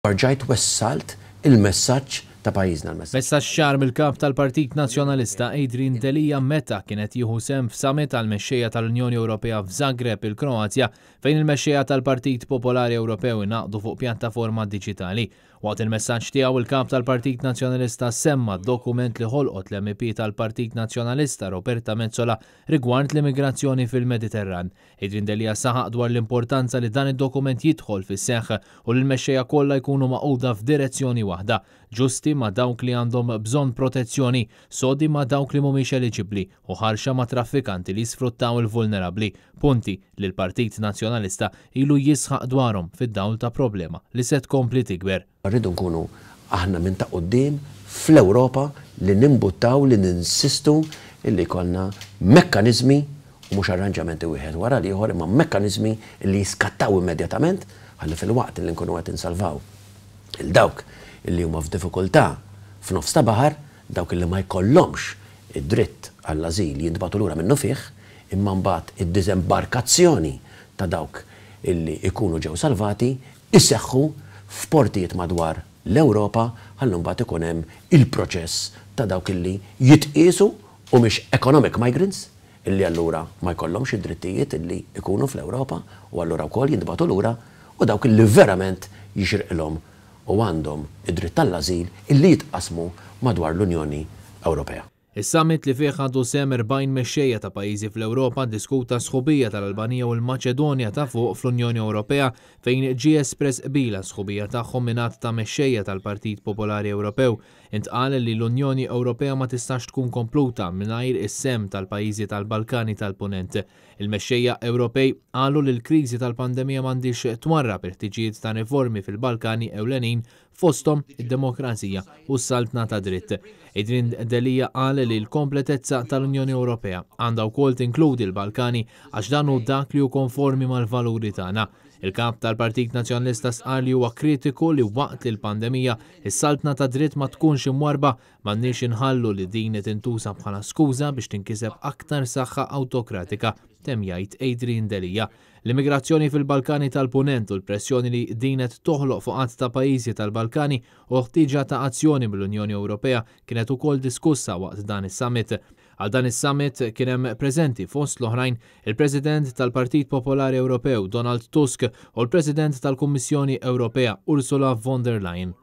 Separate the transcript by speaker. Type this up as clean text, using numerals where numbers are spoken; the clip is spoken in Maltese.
Speaker 1: Rġajt wessalt il-messaġġ ta' pajjiżna, l-messaġġ.
Speaker 2: Messaġġ ċar mill-Kap tal-Partit Nazzjonalista Adrian Delia meta kien qed jieħu sehem f'summit għall-mexxejja tal-Unjoni Ewropea f'Zagreb, il-Kroazja, fejn il-mexxejja tal-Partit Popolari Ewropew ingħaqdu fuq pjattaforma diġitali. Waqt il-messaġġ tiegħu, il-Kap tal-Partit Nazzjonalista semma d-dokument li ħolqot l-MEP tal-Partit Nazzjonalista Roberta Metsola rigward l-immigrazzjoni fil-Mediterran. Adrian Delia saħaq dwar l-importanza li dan id-dokument jidħol fis-seħħ u li l-mexxejja kollha jkunu magħquda f'direzzjoni waħda, ġusti ma' dawk li għandhom bżonn protezzjoni, sodi ma' dawk li mhumiex eliġibbli u ħarxa ma' traffikanti li jisfruttaw il-vulnerabbli, punti li l-Partit Nazzjonalista ilu jisħaq dwarhom fid-dawl ta' problema li se tkompli tikber.
Speaker 1: Rridu nkunu aħna minn ta' quddiem fl-Ewropa li nimbuttaw, li ninsistu li jkollna mekkaniżmi, u mhux arranġamenti wieħed wara l-ieħor, imma mekkaniżmi li jiskattaw immedjatament ħalli filwaqt li nkunu qed insalvaw 'il dawk li huma f'diffikultà f'nofs ta' baħar, dawk li ma jkollhomx id-dritt għall-ażil jintbagħtu lura minnufih, imma mbagħad id-diżembarkazzjoni ta' dawk li jkunu ġew salvati iseħħu f'portijiet madwar l-Ewropa ħalli mbagħad ikun hemm il-proċess ta' dawk illi jitqiesu humiex economic migrants illi allura ma jkollhomx id-drittijiet illi jkunu fl-Ewropa u allura wkoll jintbagħtu lura u dawk illi verament jixirqilhom u għandhom id-dritt għall-ażil illi jitqassmu madwar l-Unjoni Ewropea.
Speaker 2: Is-summit li fih ħadu sehem 40 mexxejja ta' pajjiżi fl-Ewropa ddiskuta s-sħubija tal-Albanija u l-Maċedonja ta' Fuq fl-Unjoni Ewropea fejn ġie espress qbil għas-sħubija tagħhom minn għadd ta' mexxejja tal-Partit Popolari Ewropew. Intqal li l-Unjoni Ewropea ma tistax tkun kompluta mingħajr is-sehem tal-pajjiżi tal-Balkani tal-Punent. Il-mexxejja Ewropej qalu li l-kriżi tal-pandemija m'għandhiex twarrab il-ħtiġijiet ta' riformi fil-Balkani ewlenin fosthom id-demokrazija u s-saltna tad-dritt. Adrian Delia qal li l-kompletezza tal-Unjoni Ewropea għandha wkoll tinkludi l-Balkani għax dan hu dak li hu konformi mal-valuri tagħna. Il-Kap tal-Partit Nazzjonalista stqarr li huwa kritiku li waqt li l-pandemija is-saltna tad-dritt ma tkunx imwarrba, m'għandniex inħallu li din tintuża bħala skuża biex tinkiseb aktar saħħa awtokratika, temm jgħid Adrian Delia. L-immigrazzjoni fil-Balkani tal-Punent u l-pressjoni li din qed toħloq fuq għadd ta' pajjiżi tal-Balkani u l-ħtieġa ta' azzjoni mill-Unjoni Ewropea kienet ukoll diskussa waqt dan is-summit. Għal dan is-summit kien hemm preżenti fost l-oħrajn il-President tal-Partit Popolari Ewropew Donald Tusk u l-President tal-Kummissjoni Ewropea Ursula von der Leyen.